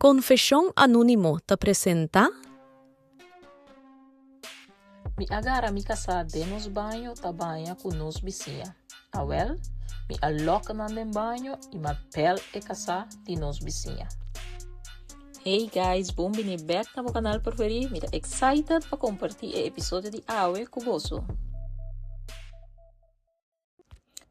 Konfeshon Anónimo ta presentá. Mi a gara mi kasá den nos baño ta baña ku nos bisiña. Awèl, mi a lòk nan den baño i m'a bèl e kasá di nos bisiña. Hey guys, bon bini bèk na bo kanal preferí. Mi ta excited pa kompartí e episodio di awe ku boso.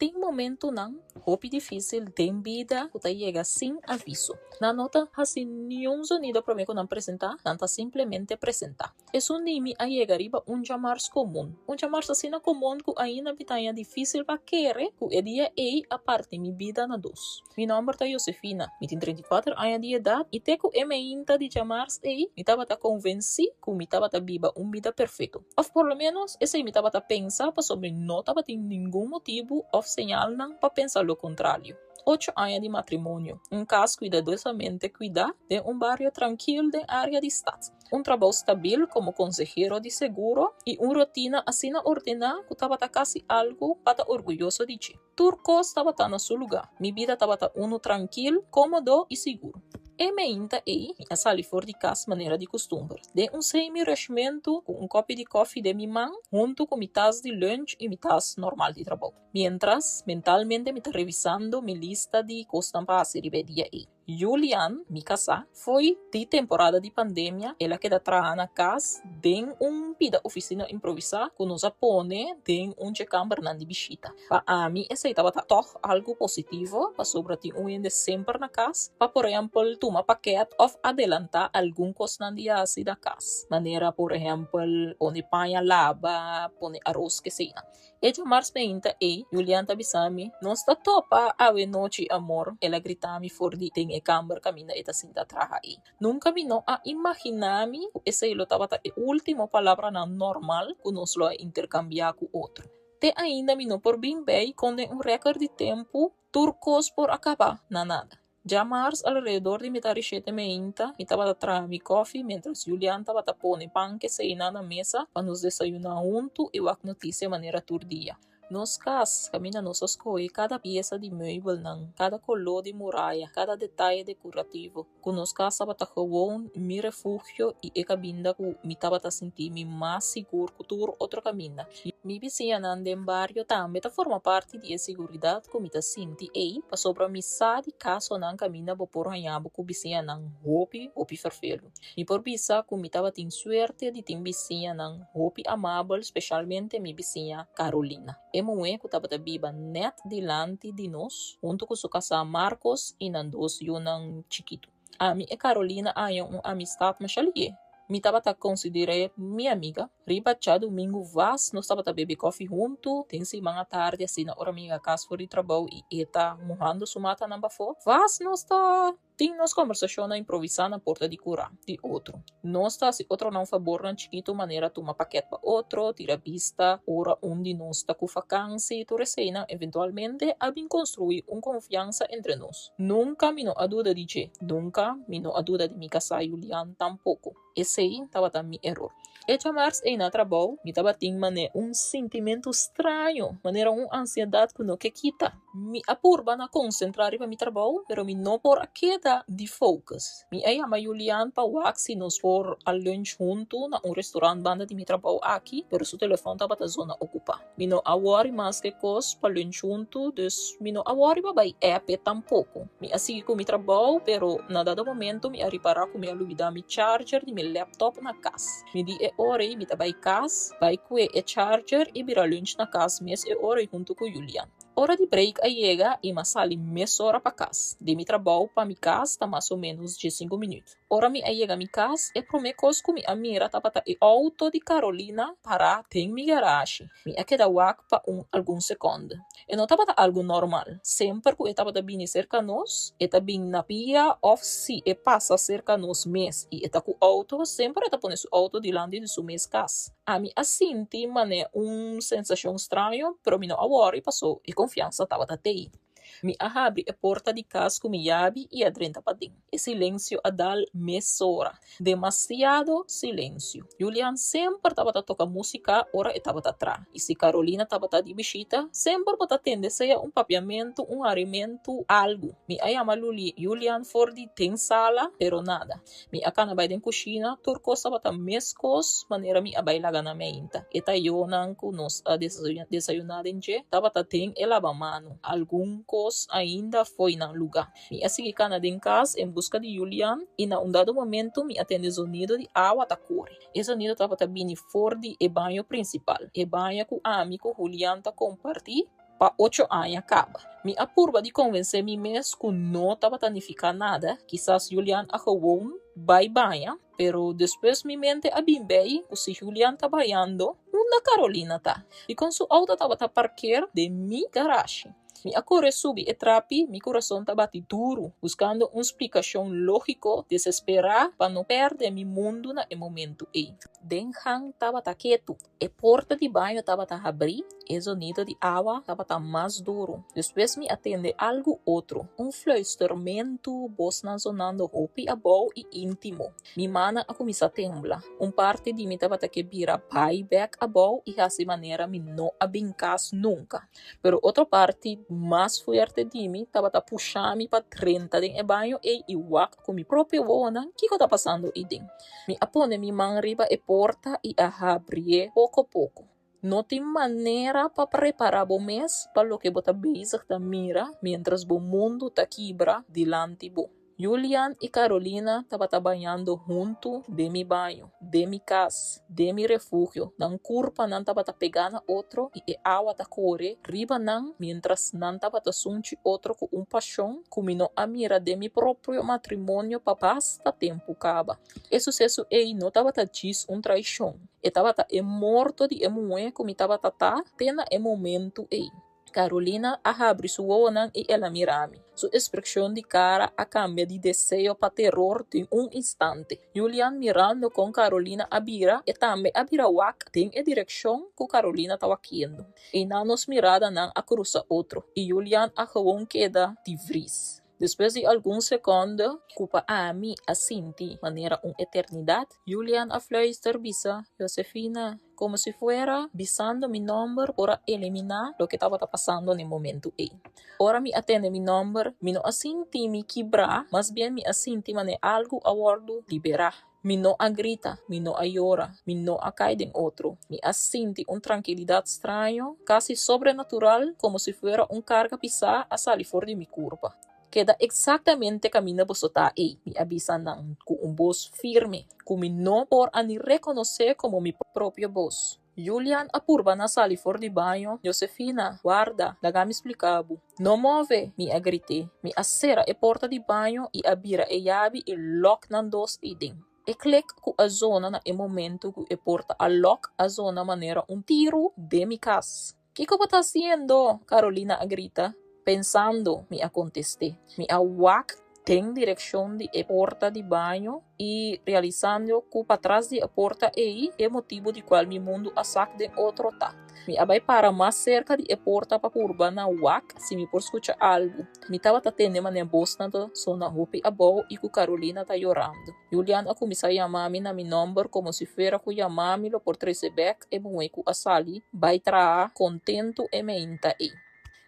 Tin momentunan hopi difísil den bida ku ta yega sin aviso. Nan no ta hasi niun zonido promé ku nan presentá, nan ta simplemente presentá. Esun di mi a yega riba un djamars komun. Un djamars asina komun ku ainda mi ta haña difísil pa kere ku e dia ei a parti mi bida na dos. Mi nòmber ta Josefina, mi tin 34 aña di edat i te ku e meinta di djamars ei mi tabata konvensí ku mi tabata biba un bida perfekto. Òf por lo ménos esei mi tabata pensa pasobra mi no tabatin ningun motibu òf señalnan pa pensa lo kontrario. Ocho aña di matrimonio, un kas kuidadosamente kuidá den un bario trankil den área di stat, un trabou stabil komo konsehero di seguro i un rutina asina ordená ku tabata kasi algu pa ta orguyoso di dje. Tur kos tabata na su lugá. Mi bida tabata unu trankil, kómodo i sigur. E meinta ei, mi a sali for di kas manera di kustumber, den un semi-rushmentu ku un kòpi di kòfi den mi man, huntu ku mi tas di lunch i mi tas normal di trabou. Miéntras, mentalmente mi ta revisando mi lista di kosnan pa hasi riba e dia ei. Julian, mi kasá, fo'i di temporada di pandemia el a keda traha na kas den un pida ofisina improvisá ku nos a pone den un dje kambernan di bishita. Pa ami esei tabata tòg algu positivo pasobra tin un hende semper na kas pa por ehèmpel tuma pakèt òf adelantá algun kosnan di hasi na kas, manera por ehèmpel pone paña laba, pone aros keseinan. E djamars meinta ei, Julian ta bisa mi, Nos ta topa awe nochi, amor, el a grita mi for di den e kamber kaminda e ta sinta traha ei. Nunka mi no a imaginá mi ku esei lo tabata e último palabranan normal ku nos lo a interkambiá ku otro. Te ainda mi no por bin bei kon den un rèkòrt di tempu tur kos por a kaba na nada. Djamars alrededor di mitar di shete meinta mi tabata traha mi kòfi miéntras Julian tabata pone pan keseiná na mesa pa nos desayuná huntu i wak notisia manera tur dia. Nos kas, kaminda nos a skohe kada piesa di meubelnan, kada koló di muraya, kada detaye dekorativo, ku nos kas tabata gewoon mi refugio i e kaminda ku mi tabata sinti mi mas sigur ku tur otro kaminda. Mi bisiñanan den bario tambe ta forma parti di e siguridat ku mi ta sinti ei pasobra mi sa di kasonan kaminda bo por haña bo ku bisiñanan hopi, hopi ferfelu. Mi por bisa ku mi tabatin suerte di tin bisiñanan hopi amabel, speshalmente mi bisiña Carolina, e muhé ku tabata biba nèt dilanti di nos huntu ku su kasá Marcos i nan dos yunan chikitu. Ami e Carolina a haña un amistat masha lié. Mi tabata konsider'é mi amiga. Riba djadumingu vas nos tabata bebe kòfi huntu den siman atardi asina ora mi yega kas for di trabou i e ta muhando su matanan pafó. Vas nos ta tin nos kòmbersashonnan improvisá na porta di kurá di otro. Nos ta hasi otronan fabornan chikitu manera tuma pakèt pa otro, tira bista ora un di nos ta ku fakansi, tur eseinan eventualmente a bin konstruí un konfiansa entre nos. Nunka mi no a duda di dje, nunka mi no a duda di mi kasá Julian tampoko. Esei tabata mi eror. E djamars ei na trabou mi tabatin manera un sintimentu straño, manera un ansiedat ku no ke kita. Mi a purba na konsentrá riba mi trabou, pero mi no por a keda di focus. Mi a yama Julian pa wak si nos por a lunch huntu na un restaurant banda di mi trabou aki, pero su telefòn tabata zona okupá. Mi no a wòri maske kos pa lunch huntu, dus mi no a wòri pa bai app e tampoko. Mi a sigui ku mi trabou, pero na dado momento mi a ripará ku mi a lubidá mi charger di mi laptop na kas. Mi di e ora ei mi ta bai kas, bai kue e charger i bira lunch na kas mes e ora ei huntu ku Julian. Ora di break a yega i m'a sali mesora pa kas. Di mi trabou pa mi kas ta mas o ménos diesinku minüt. Ora mi a yega mi kas, e promé kos ku mi a mira tabata e outo di Carolina pará den mi garashi. Mi a keda wak pa un algun sekònde. E no tabata algu normal. Semper ku e tabata bini serka nos, e ta bin na pia òf si e pasa serka nos mes i e ta ku outo, semper e ta pone su outo dilanti di su mes kas. Ami a sinti manera un sensashon straño, pero mi no a wòri paso e konfiansa tabata tei. Mi a habri e porta di kas ku mi yabi i a drenta paden. E silensio a dal mesora. Demasiado silensio. Julian semper tabata toka músika ora e tabata traha. I si Carolina tabata di bishita, semper bo ta tende sea un papiamentu, un harimentu, algu. Mi a yama Luli Julian for di den sala, pero nada. Mi a kana bai den kushina, tur kos tabata meskos manera mi a bai laga na meinta. E tayonan ku nos a desayuná den dje tabata den e labamano. Algun kos ainda fo'i nan lugá. Mi a sigui kana den kas en buska di Julian i na un dado momento mi a tende zonido di awa ta kore. E zonido tabata bini for di e baño prinsipal, e baño ku ami ku Julian ta kompartí pa ocho aña kaba. Mi a purba di konvensé mi mes ku no tabata nifiká nada, kisas Julian a gewoon bai baña, pero despues mi mente a bin bei ku si Julian ta bañando, unda Carolina ta? Dikon su outo tabata parker den mi garashi? Mi a kore subi e trapi, mi kurason ta bati duru, buskando un splikashon lógiko, desesperá pa no pèrdè mi mundu na e momentu ei. Den gang tabata ketu. E porta di baño tabata habrí, e zonido di awa tabata mas duru. Despues mi a tende algu otro, un fluistermentu, bosnan zonando hopi abou i íntimo. Mi mannan a kuminsá tembla. Un parti di mi tabata ke bira bai bèk abou i hasi manera mi no a bin kas nunka. Pero otro parti mas fuerte di mi tabata pusha mi pa drenta den e baño ei i wak ku mi propio wowonan kiko ta pasando eiden. Mi a pone mi man riba e porta i a habrié poko poko. No tin manera pa prepará bo mes pa loke bo ta bezig ta mira miéntras bo mundu ta kibra dilanti bo. Julian i Carolina tabata bañando huntu den mi baño, den mi kas, den mi refugio. Nan kurpanan tabata pegá na otro i e awa ta kore riba nan miéntras nan tabata sunchi otro ku un pashon ku mi no a mira den mi propio matrimonio pa basta tempu kaba. E suseso ei no tabata djis un traishon, e tabata e morto di e muhé ku mi tabata ta te na e momentu ei. Carolina a habri su wowonan i el a mira mi. Su ekspreshon di kara a kambia di deseo pa teror den un instante. Julian mirando kon Carolina a bira, e tambe a bira wak den e direkshon ku Carolina ta wakiendo. Einan nos miradanan a krusa otro i Julian a gewoon keda di vris. Despues di algun sekonde, ku pa ami a sinti manera un eternidat, Julian a fluister bisa, Josefina, komo si fuera bisando mi nòmber por a eliminá loke tabata pasando n'e momentu ei. Ora mi a tende mi nòmber, mi no a sinti mi kibrá, mas bien mi a sinti manera algu a wòrdu liberá. Mi no a grita, mi no a yora, mi no a kai den otro. Mi a sinti un trankilidat straño, kasi sobrenatural, komo si fuera un karga pisá a sali for di mi kurpa. Keda eksaktamente kaminda boso ta ei, mi a bisa nan ku un bos firme, ku mi no por a ni rekonosé komo mi propio bos. Julian a purba na sali for di baño. Josefina, warda, laga mi splika bo. No move! mi a grit'é. Mi a sera e porta di baño i a bira e yabi i lòk nan dos eiden. E klik ku a zona na e momentu ku e porta a lòk a zona manera un tiru den mi kas. Kiko bo ta hasiendo? Carolina a grita. Pensando, mi a kontest'é. Mi a wak den direkshon di e porta di baño i realisando ku patras di e porta ei e motibu di kual mi mundu a sak den otro ta. Mi a bai para mas serka di e porta pa purba na wak si mi por skucha algu. Mi tabata tende manera bosnan ta sona hopi abou i ku Carolina ta yorando. Julian a kuminsá yama mi na mi nòmber komo si fuera ku yama mi lo por trese bèk e muhé ku a sali bai traha kontentu e meinta ei.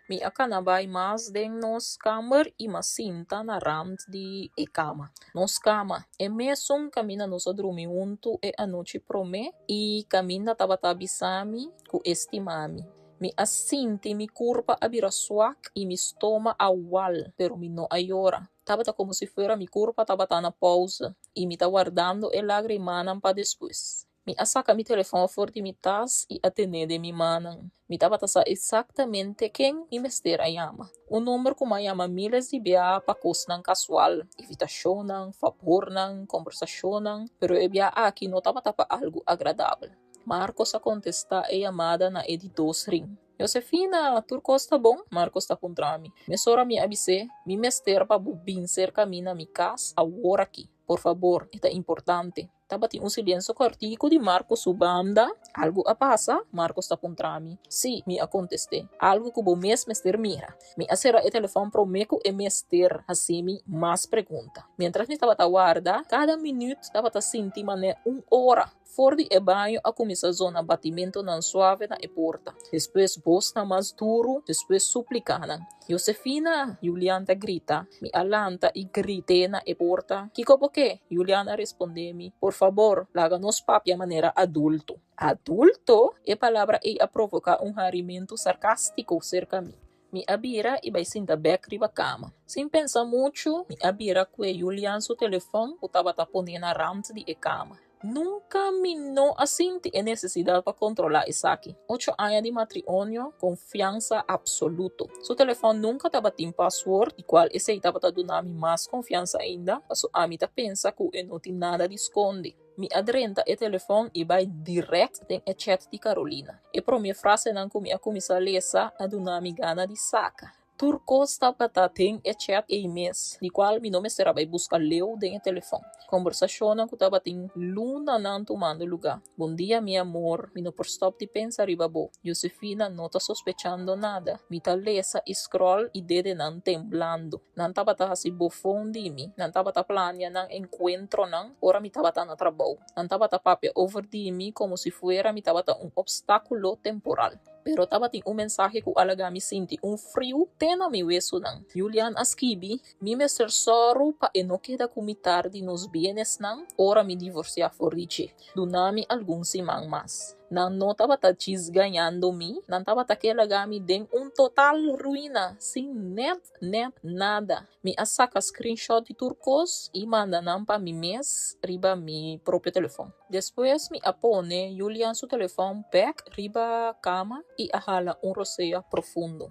Mi a kana bai mas den nos kamber i m'a sinta na rand di e kama. Nos kama, e mesun kaminda nos a drumi huntu e anochi promé i kaminda tabata bisa mi ku e stima mi. Mi a sinti mi kurpa a bira swak i mi stoma a wal, pero mi no a yora. Tabata komo si fuera mi kurpa tabata na pousa i mi ta wardando e lagrimanan pa despues. Mi a saka mi telefòn for di mi tas i a ten'é den mi mannan. Mi tabata sa eksaktamente ken mi mester a yama. Un nomber ku mi a yama míles di bia pa kosnan kasual, invitashonnan, fabornan, kombersashonnan, pero e bia aki no tabata pa algu agradabel. Marcos a kontestá e yamada na e di dos ring. Josefina, tur kos ta bon? Marcos ta puntra mi. Mesora mi a bis'é, Mi mester pa bo bin serka mi na mi kas awor aki. Por fabor, e ta importante. Tabatin un silensio kòrtiku di Marcos su banda. Algu a pasa? Marcos ta puntra mi. Sí, mi a kontest'é. Algu ku bo mes mester mira. Mi a sera e telefòn promé ku e mester hasi mi mas pregunta. Miéntras mi tabata warda, kada minüt tabata sinti manera un ora. For di e baño a kuminsá zona batimentonan suave na e porta, despues bosnan mas duru, despues suplikanan. Josefina! Julian ta grita. Mi a lanta i grit'é na e porta. Kiko bo ke? Julian a respondé mi. Por fabor, laga nos papia manera adulto. Adulto? E palabra ei a provoká un harimentu sarkástiko serka mi. Mi a bira i bai sinta bèk riba kama. Sin pensa muchu, mi a bira kue Julian su telefòn ku tabata poné na rant di e kama. Nunka mi no a sinti e nesesidat pa kontrolá esaki. Ocho aña di matrionio, konfiansa apsoluto. Su telefòn nunka tabatin pasword, di kual esei tabata duna mi mas konfiansa ainda, paso ami ta pensa ku e no tin nada di skonde. Mi a drenta e telefòn i bai dirèkt den e chat di Carolina. E promé frasenan ku mi a kuminsá lesa a duna mi gana di saka. Tur kos tabata den e chat ei mes, di kual mi no mester a bai buska leu den e telefòn. Kombersashonnan ku tabatin lunanan tumando lugá. Bon dia mi amor, mi no por stòp di pensa riba bo. Josefina no ta sospechando nada. Mi ta lesa i scroll i dedenan temblando. Nan tabata hasi bofon di mi. Nan tabata plania nan enkuentronan ora mi tabata na trabou. Nan tabata papia over di mi komo si fuera mi tabata un opstákulo temporal. Pero tabatin un mensahe ku a laga mi sinti un friu te na mi wesunan. Julian a skibi, Mi mester sòru pa e no keda ku mitar di nos bienesnan ora mi divorsiá for di dje. Duna mi algun siman mas. Nan no tabata djis gañando mi, nan tabata ke laga mi den un total ruina, sin nèt nèt nada. Mi a saka screenshot di tur kos i manda nan pa mi mes riba mi propio telefòn. Despues mi a pone Julian su telefòn bèk riba kama i a hala un rosea profundo.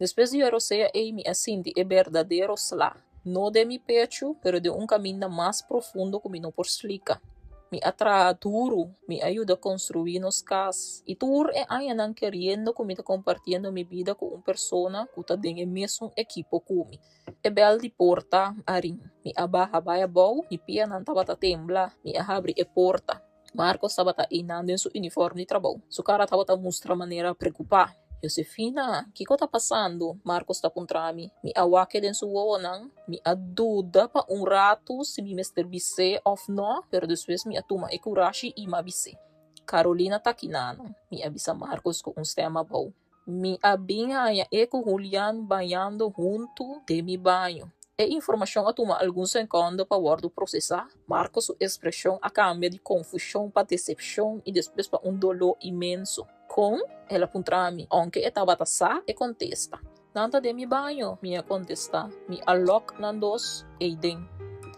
Despues di e rosea ei mi a sinti e berdadero sla, no den mi pechu, pero den un kaminda mas profundo ku mi no por splika. Mi a traha duru, mi a yuda konstruí nos kas, i tur e añanan keriendo ku mi ta kompartiendo mi bida ku un persona ku ta den e mesun ekipo ku mi. E bèl di porta a rin. Mi a baha bai abou, mi pianan tabata tembla, mi a habri e porta. Marcos tabata einan den su uniform di trabou. Su cara tabata mustra manera preocupá. Josefina, kico ta pasando? Marcos ta puntra mi. Mi a wak-e den su wowonan. Mi a duda pa un ratu si mi mester bis'é of no, pero despues mi a tuma e curashi i m'a bis'é. Carolina ta kinanan, mi a bisa Marcos cu un stem abou. Mi a bin haña e ku Julian bañando huntu den mi baño. E informashon a tuma algun sekondo pa wòrdu prosesá. Marco su ekspreshon a kambia di konfushon pa desepshon i despues pa un doló inmenso. Kon? El a puntra mi, ounke e tabata sa e kontesta. Nan ta den mi baño, mi a kontestá. Mi a lòk nan dos eiden.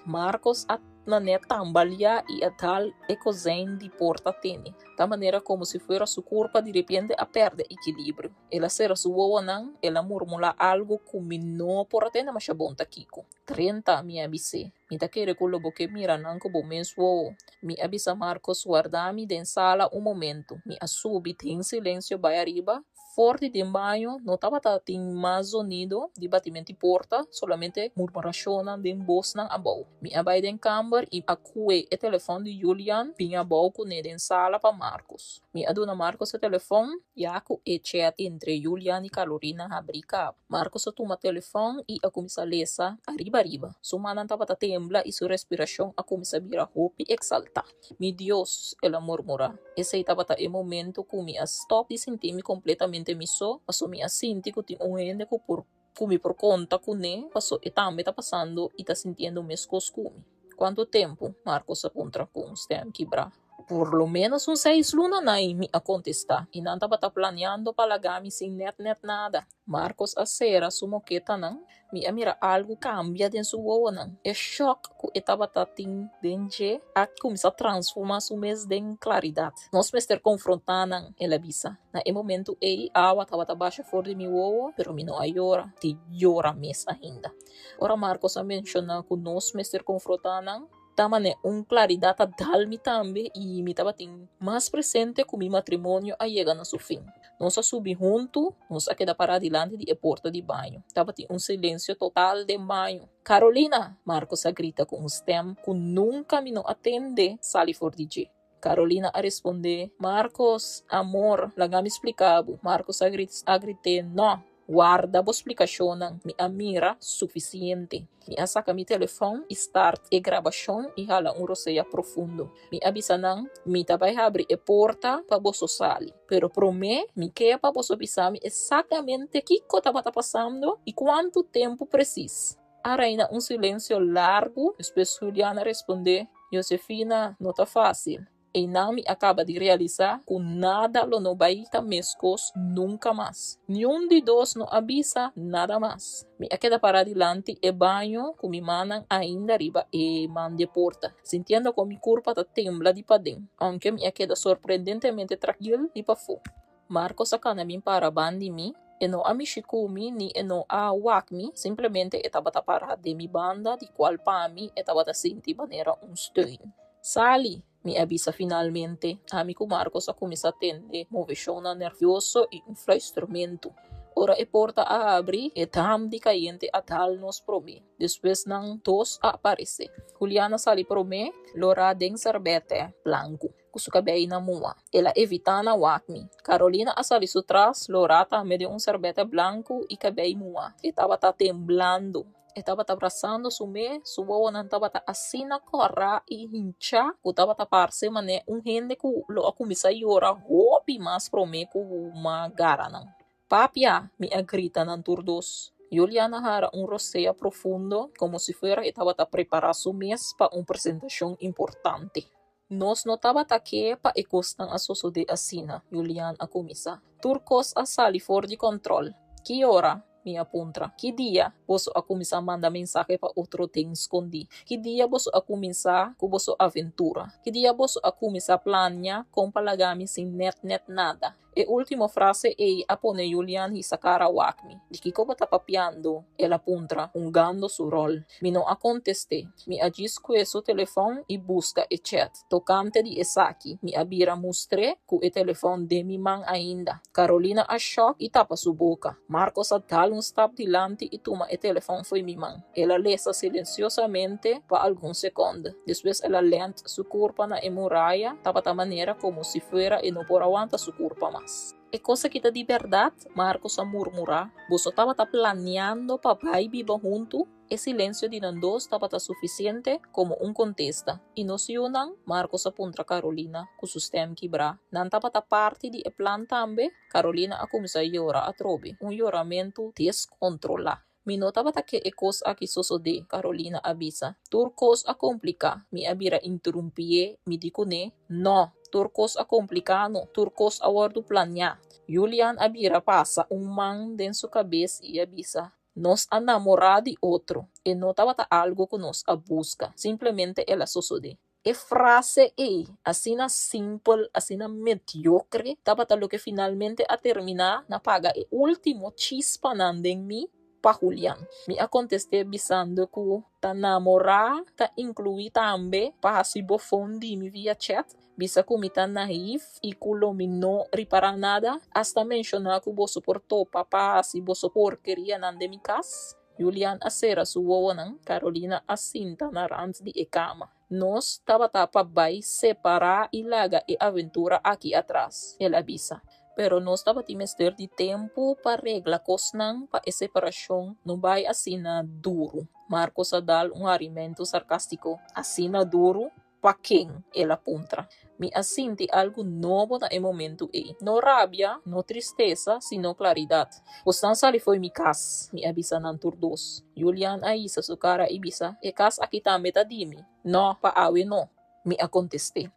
Marcos a Nané tambaliá i a dal e kozijn di porta tene, ta manera komo si fuera su kurpa di repente a pèrdè ekilibrio. El a sera su wowonan, el a murmulá algu ku mi no por a tende masha bon ta kiko. Drenta, mi a bis'é. Mi ta kere ku lo bo ke mira nan ku bo mes wowo. Mi a bisa Marcos warda mi den sala un momentu. Mi a subi den silensio bai ariba For di den baño no tabata tin mas zonido di batimento di porta, solamente murmurashonnan den bosnan abou. Mi a bai den kamber i a kue e telefòn di Julian bin abou kuné den sala pa Marcos. Mi a duna Marcos e telefòn, ya ku e chat entre Julian i Carolina habrí kaba. Marcos a tuma telefòn i a kuminsá lesa ariba ariba. Su mannan tabata tembla i su respirashon a kuminsá bira hopi eksaltá. Mi Dios, el a murmurá. Esei tabata e momento ku mi a stòp di sinti mi kompletamente mi so, paso mi a sinti ku tin un hende ku por ku mi por konta kuné, paso e tambe ta pasando i ta sintiendo meskos ku mi. Kuantu tempu? Marcos a puntra ku un stèm kibrá. Por lo ménos un seis luna, Nay, mi a kontestá, i nan tabata planeando pa laga mi sin nèt nèt nada. Marcos a sera su moketanan. Mi a mira algu kambia den su wowonan. E shòk ku e tabata tin den dje a kuminsá transformá su mes den klaridat. Nos mester konfrontá nan, el a bisa. Na e momentu ei, awa tabata basha for di mi wowo, pero mi no a yora, di yora mes ainda. Ora Marcos a menshoná ku nos mester konfrontá nan. Ta mane un klaridat a dal mi tambe i mi tabatin mas presente ku mi matrimonio a yega na su fin. Nos a subi huntu, nos a keda pará dilanti di e porta di baño. Tabatin un silensio total den baño. Carolina! Marcos a grita ku un stèm ku nunka mi no a tende sali for di dje. Carolina a respondé, Marcos, amor, laga mi splika bo. Marcos a grit'é, No! Warda bo splikashonnan, mi a mira sufisiente. Mi a saka mi telefòn i start e grabashon i hala un rosea profundo. Mi a bisa nan, Mi ta bai habri e porta pa boso sali, pero promé mi ke pa boso bisa mi eksaktamente kiko tabata pasando i kuantu tempu presis. A reina un silensio largu, despues Julian a respondé, Josefina, no ta fásil. Einan mi a kaba di realisá ku nada lo no bai ta meskos nunka mas. Niun di dos no a bisa nada mas. Mi a keda pará dilanti e baño ku mi mannan ainda riba e man di e porta, sintiendo kon mi kurpa ta tembla di paden, ounke mi a keda sorprendentemente trakil di pafó. Marcos a kana bin para ban di mi. E no a mishi ku mi ni e no a wak mi, simplemente e tabata pará den mi banda di kual pa mi e tabata sinti manera un steun. Sali! Mi a bisa finalmente. Ami ku Marcos a kuminsá tende moveshonnan nervioso i un fluistermentu. Ora e porta a habri, e dam di kayente a dal nos promé. Despues nan dos a aparesé. Julian a sali promé, lorá den serbètè blanku, ku su kabei na mua. El a evitá na wak mi. Carolina a sali su tras, lorá tambe den un serbètè blanku i kabei mua. E tabata temblando. E tabata brasando su mes, su wowonan tabata asina kòrá i hinchá ku tabata parse manera un hende ku lo a kuminsá yora hopi mas promé ku m'a gara nan. Papia! Mi a grita nan tur dos. Julian a hara un rosea profundo komo si fuera e tabata prepará su mes pa un presentashon importante. Nos no tabata ke pa e kosnan a sosodé asina, Julian a kuminsá. Tur kos a sali for di kòntròl. Ki ora? Mi a puntra. Ki dia boso a kuminsá manda mensahe pa otro den skondí? Ki dia boso a kuminsá ku boso aventura? Ki dia boso a kuminsá plania kon pa laga mi sin nèt nèt nada? E último frase ei a pone Julian hisa kara wak mi. Di kiko bo ta papiando? El a puntra, hungando su ròl. Mi no a kontest'é. Mi a djis kue su telefòn i buska e chat. Tokante di esaki, mi a bira mustr'é ku e telefòn den mi man ainda. Carolina a shòk i tapa su boka. Marcos a dal un stap dilanti i tuma e telefòn fo'i mi man. El a lesa silensiosamente pa algun sekònde. Despues el a lènt su kurpa na e muraya, tabata manera komo si fuera e no por a wanta su kurpa mas. E kos aki ta di bèrdat? Marcos a murmurá. Boso tabata planiando pa bai biba huntu? E silensio di nan dos tabata sufisiente komo un kontesta. I nos yunan? Marcos a puntra Carolina ku su stèm kibrá. Nan tabata parti di e plan tambe? Carolina a kuminsá yora atrobe, un yoramentu deskontrolá. Mi no tabata ke e kos aki sosodé, Carolina a bisa. Tur kos a kompliká. Mi a bira interumpié, mi di kuné, Nò, tur kos a kompliká no, tur kos a wòrdu planiá. Julian a bira pasa un man den su kabes i a bisa, Nos a namorá di otro. E no tabata algu ku nos a buska, simplemente el a sosodé. E frase ei, asina simpel, asina mediokre, tabata loke finalmente a terminá na paga e último chispanan den mi pa Julian. Mi a kontest'é bisando ku ta namorá ta inkluí tambe pa hasi bofon di mi via chat, bisa ku mi ta naïf i ku lo mi no ripará nada, asta menshoná ku boso por topa pa hasi boso porkerianan den mi kas. Julian a sera su wowonan, Carolina a sinta na rant di e kama. Nos tabata pa bai separá i laga e aventura aki atras, el a bisa. Pero nos tabatin mester di tempu pa regla kosnan pa e separashon no bai asina duru. Marcos a dal un harimentu sarkástiko. Asina duru? Pa ken? El a puntra. Mi a sinti algu nobo na e momentu ei. No rabia, no tristesa, sino klaridat. Bosnan sali fo'i mi kas, mi a bisa nan tur dos. Julian a hisa su kara i bisa, E kas aki tambe ta di mi. No, pa awe no, mi a kontest'é.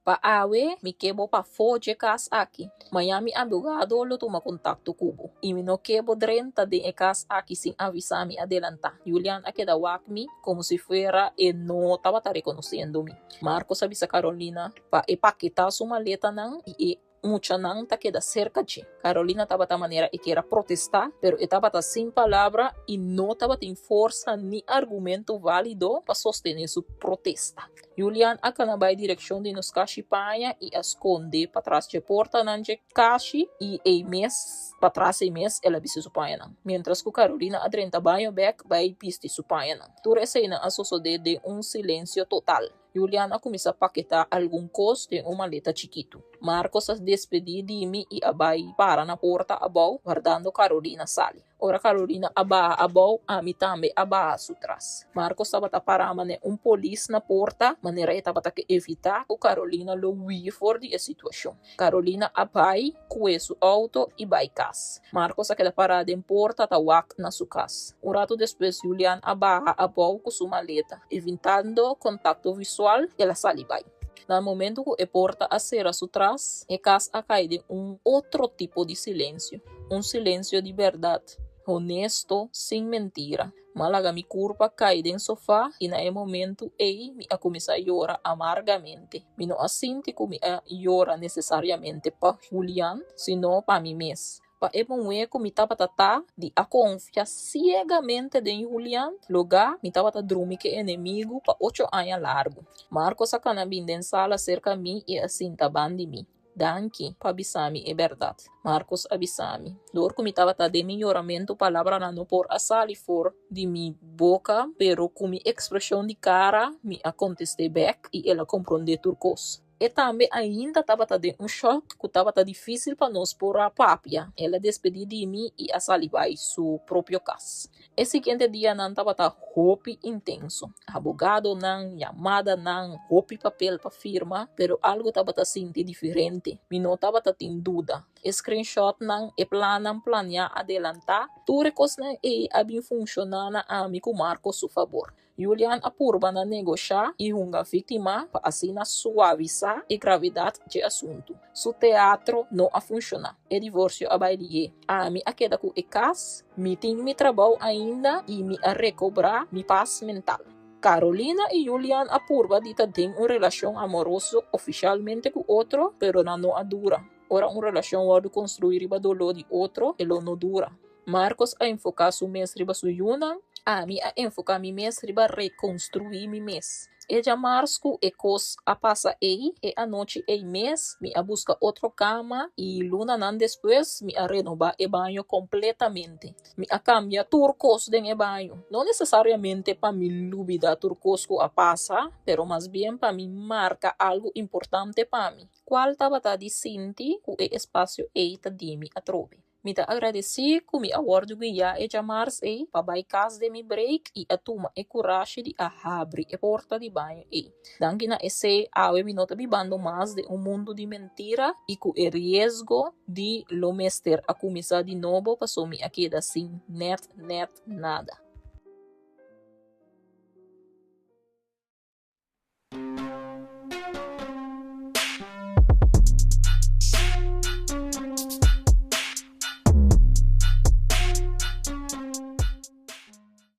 Pa awe mi ke bo pafó dje kas aki. Mañan mi abogado lo tuma kontakto ku bo. I mi no ke bo drenta den e kas aki sin avisá mi adelantá. Julian a keda wak mi komo si fuera e no tabata rekonosiendo mi. Marcos a bisa Carolina pa e paketá su maletanan i e. Muchanan ta keda serka dje. Carolina tabata manera e kier a protestá, pero e tabata sin palabra i no tabatin forsa ni argumento válido pa sostené su protesta. Julian a kana bai direkshon di nos kashi paña i a skonde patras dje portanan dje kashi i ei mes patras ei mes el a bisti su pañanan. Miéntras ku Carolina a drenta baño bèk bai bisti su pañanan. Tur eseinan a sosodé den un silensio total. Julian a kuminsá paketá algun kos den un maleta chikitu. Marcos a despedí di mi i a bai para na porta abou wardando Carolina sali. Ora Carolina a baha abou, ami tambe a baha su tras. Marcos tabata pará manera un polis na porta, manera e tabata ke evitá ku Carolina lo hui for di e situashon. Carolina a bai kue su outo i bai kas. Marcos a keda pará den porta ta wak na su kas. Un ratu despues Julian a baha abou ku su maleta. Evitando kontakto visual, el a sali bai. Na momento ku e porta a sera su tras, e kas a kai den un otro tipo di silensio. Un silensio di bèrdat, honesto, sin mentira. M'a laga mi kurpa kai den sofá i na e momentu ei mi a kuminsá yora amargamente. Mi no a sinti ku mi a yora nesesariamente pa Julian, sino pa mi mes. Pa e muhé ku mi tabata ta di a konfia siegamente den Julian, logá mi tabata drumi ku e enemigu pa ocho aña largu. Marcos a kana bin den sala serka mi i a sinta ban di mi. Danki pa bisa mi e bèrdat, Marcos a bisa mi. Dor ku mi tabata den mi yoramentu palabranan no por a sali for di mi boka, pero ku mi ekspreshon di kara mi a kontest'é bèk i el a komprondé tur kos. E tambe ainda tabata den un shòk ku tabata difísil pa nos por a papia. El a despedí di mi i a sali bai su propio kas. E siguiente dianan tabata hopi intenso. Abogadonan, yamadanan, hopi papel pa firma, pero algo tabata sinti diferente. Mi no tabata tin duda. E screenshotnan, e plannan planeá adelantá, tur e kosnan ei a bin funshoná na ami ku Marcos su fabor. Julian a purba na negoshá i hunga víktima pa asina suavisá e gravedat dje asuntu. Su teatro no a funshoná. E divorsio a bai lihé. Ami a keda ku e kas, mi tin mi trabou ainda i mi a rekobrá mi pas mental. Carolina i Julian a purba di ta den un relashon amoroso ofishalmente ku otro, pero nan no a dura. Ora un relashon wòrdu konstruí riba doló di otro, e lo no dura. Marcos a enfoká su mes riba su yunan, ami a enfoká mi mes riba rekonstruí mi mes. E djamars ku e kos a pasa ei, e anochi ei mes mi a buska otro kama i lunanan despues mi a renobá e baño kompletamente. Mi a kambia tur kos den e baño, no nesesariamente pa mi lubidá tur kos ku a pasa, pero mas bien pa mi marka algu importante pa mi, kual tabata di sinti ku e espasio ei ta di mi atrobe. Mi ta agradesí ku mi a wòrdu guiá e djamars ei pa bai kas den mi break i a tuma e kurashi di a habri e porta di baño ei. Danki na esei awe mi no ta bibando mas den un mundu di mentira i ku e riesgo di lo mester a kuminsá di nobo paso mi a keda sin nèt nèt nada.